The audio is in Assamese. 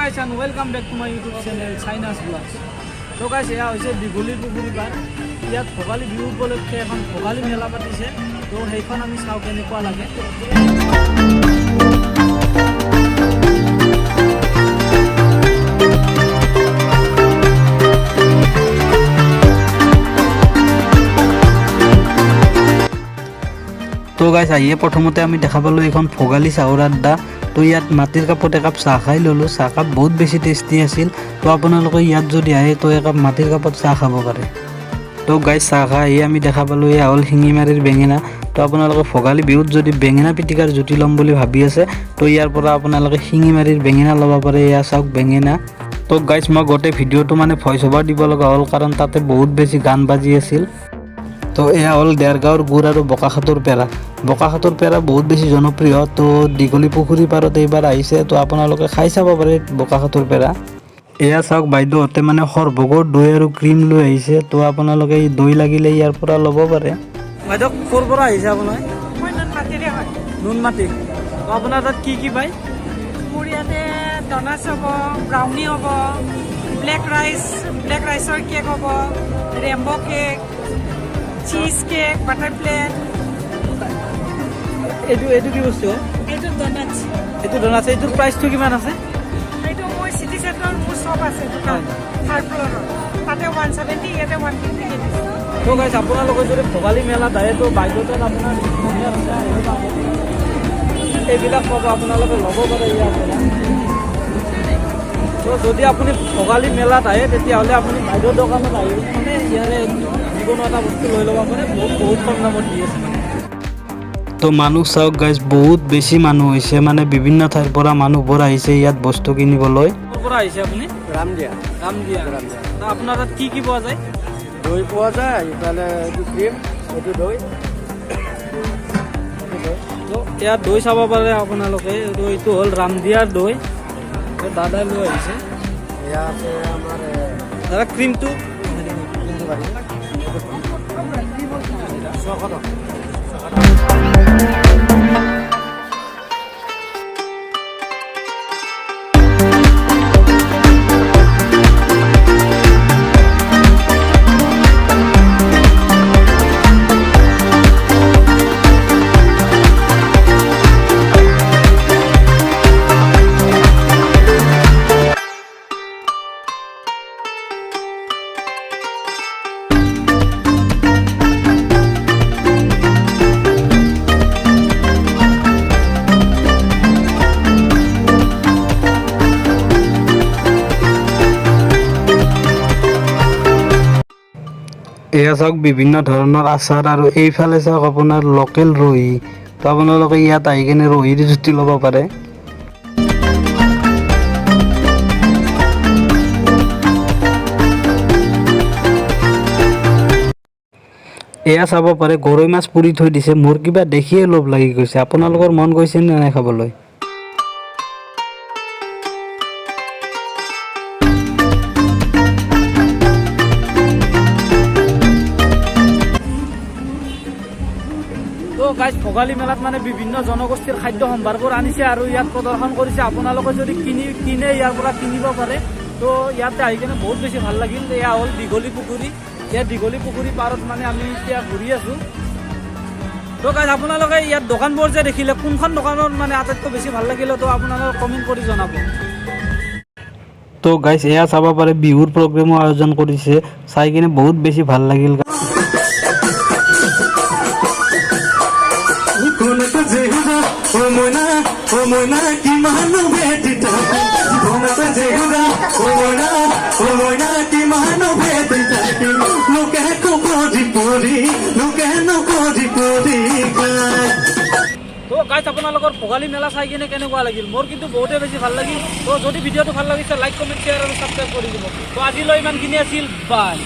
Guys, and welcome back to my YouTube channel China's Vlogs. তো গাইছ, এয়া হৈছে দীঘলী পুখুৰী পাৰ। ইয়াত ভোগালী বিহু উপলক্ষে এখন ভোগালী মেলা পাতিছে। তো সেইখন আমি চাওঁ কেনেকুৱা লাগে। তো গাইছ, আহিয়ে প্ৰথমতে আমি দেখা পালোঁ এইখন ভোগালী চাহৰ আড্ডা। তো ইয়াত মাটিৰ কাপত একাপ চাহ খাই ল'লোঁ। চাহকাপ বহুত বেছি টেষ্টি আছিল। তো আপোনালোকে ইয়াত যদি আহে, তো একাপ মাটিৰ কাপত চাহ খাব পাৰে। তো গাইছ, চাহ খাই আহি আমি দেখা পালোঁ এয়া হ'ল শিঙিমাৰীৰ বেঙেনা। তো আপোনালোকে ভোগালী বিহুত যদি বেঙেনা পিটিকাৰ জুতি ল'ম বুলি ভাবি আছে, তো ইয়াৰ পৰা আপোনালোকে শিঙিমাৰীৰ বেঙেনা ল'ব পাৰে। এয়া চাওক বেঙেনা। তো গাইছ, মই গোটেই ভিডিঅ'টো মানে ভইচ অভাৰ দিব লগা হ'ল, কাৰণ তাতে বহুত বেছি গান বাজি আছিল। তো এয়া হ'ল দেৰগাঁৱৰ গুড় আৰু বোকাখাতৰ পেৰা। বোকাখাতৰ পেৰা বহুত বেছি জনপ্ৰিয়। তো দীঘলী পুখুৰী পাৰত এইবাৰ আহিছে, তো আপোনালোকে খাই চাব পাৰে বোকাখাতৰ পেৰা। এয়া চাওক, বাইদেউহঁতে মানে সৰভোগৰ দৈ আৰু ক্ৰীম লৈ আহিছে। তো আপোনালোকে এই দৈ লাগিলে ইয়াৰ পৰা ল'ব পাৰে। বাইদেউ, ক'ৰ পৰা আহিছে আপোনাৰ? মই নুনমাটিৰে হয়। নুনমাটি। তো আপোনাৰ তাত কি কি পায়? মোৰ ইয়াতে ডনাটছ হ'ব, ব্ৰাউনি হ'ব, ব্লেক ৰাইচ, ব্লেক ৰাইচৰ কেক হ'ব, rainbow cake, cheese cake, butter plate. এইটো কি বস্তু হয়? এইটো ডনাটছ। এইটো ডনাটছ। এইটোৰ প্ৰাইচটো কিমান আছে? এইটো মোৰ চিটি চেণ্টাৰত মোৰ শ্বপ আছে, দোকান, থাৰ্ড ফ্ল'ৰত। তাতে 170, ইয়াতে 150 কে দিছোঁ। তো গাইছ, আপোনালোকে যদি ভোগালী মেলাত আহে, তো বাইদেউ তাত আপোনাৰ ধুনীয়া ধুনীয়া হেৰি পাব, এইবিলাক পাব, আপোনালোকে ল'ব পাৰে ইয়াৰ পৰা। তো যদি আপুনি ভোগালী মেলাত আহে, তেতিয়াহ'লে আপুনি বাইদেউৰ দোকানত আহি মানে ইয়াৰে যিকোনো এটা বস্তু লৈ ল'ব পাৰে। বহুত বহুত কম দামত দি আছে মানে। তো মানুহ চাওক গাইছ, বহুত বেছি মানুহ হৈছে। মানে বিভিন্ন ঠাইৰ পৰা মানুহবোৰ আহিছে ইয়াত বস্তু কিনিবলৈ। ক'ৰ পৰা আহিছে আপুনি? ৰামদিয়া। ৰামদিয়া। ৰামদিয়া। তো আপোনাৰ তাত কি কি পোৱা যায়? দৈ পোৱা যায়, ইফালে এইটো ক্ৰীম, এইটো দৈ, এইটো দৈ। তো ইয়াত দৈ চাব পাৰে আপোনালোকে। এইটো হ'ল ৰামদিয়াৰ দৈ। তো দাদাই লৈ আহিছে। এয়া আছে আমাৰ দাদা, ক্ৰীমটো? ক্ৰীমটো বাঢ়ি 600 টকা। এয়া চাওক বিভিন্ন ধৰণৰ আচাৰ আৰু এইফালে চাওক আপোনাৰ লোকেল ৰহি। তো আপোনালোকে ইয়াত আহি কিনে ৰহিৰ জুতি ল'ব পাৰে। এয়া চাব পাৰে, গৰৈ মাছ পুৰি থৈ দিছে। মোৰ কিবা দেখিয়ে লোভ লাগি গৈছে। আপোনালোকৰ মন গৈছে নে নাই খাবলৈ? তো গাইজ, ভোগালী মেলাত মানে বিভিন্ন জনগোষ্ঠীৰ খাদ্য সম্ভাৰবোৰ আনিছে আৰু ইয়াত প্ৰদৰ্শন কৰিছে। আপোনালোকে যদি কিনে, ইয়াৰ পৰা কিনিব পাৰে। তো ইয়াতে আহি কিনে বহুত বেছি ভাল লাগিল। এয়া হ'ল দীঘলী পুখুৰী। ইয়াত দীঘলী পুখুৰী পাৰত মানে আমি এতিয়া ঘূৰি আছো। তো গাইজ, আপোনালোকে ইয়াত দোকানবোৰ যে দেখিলে, কোনখন দোকানত মানে আটাইতকৈ বেছি ভাল লাগিলে, তো আপোনালোকে কমেণ্ট কৰি জনাব। তো গাইজ, এয়া চাব পাৰে, বিহুৰ প্ৰগ্ৰেমো আয়োজন কৰিছে। চাই কিনে বহুত বেছি ভাল লাগিল। কোনটা জেহুদা ও ময়না, ও ময়না, কিমান ভেটি থাকে। কোনটা জেহুদা ও ময়না, ও ময়না, কিমান ভেটি থাকে। লোকে নকৰি পৰি, লোকে নকৰি পৰি গায়। তো গাইজ, আপোনালোকৰ ভোগালী মেলা চাই কিনে কেনেকুৱা লাগিল? মোৰ কিন্তু বহুতেই বেছি ভাল লাগিল। তো যদি ভিডিঅ'টো ভাল লাগিছে, লাইক, কমেণ্ট, শ্বেয়াৰ আৰু ছাবস্ক্ৰাইব কৰি দিব। তো আজিলৈ ইমানখিনি আছিল। বাই।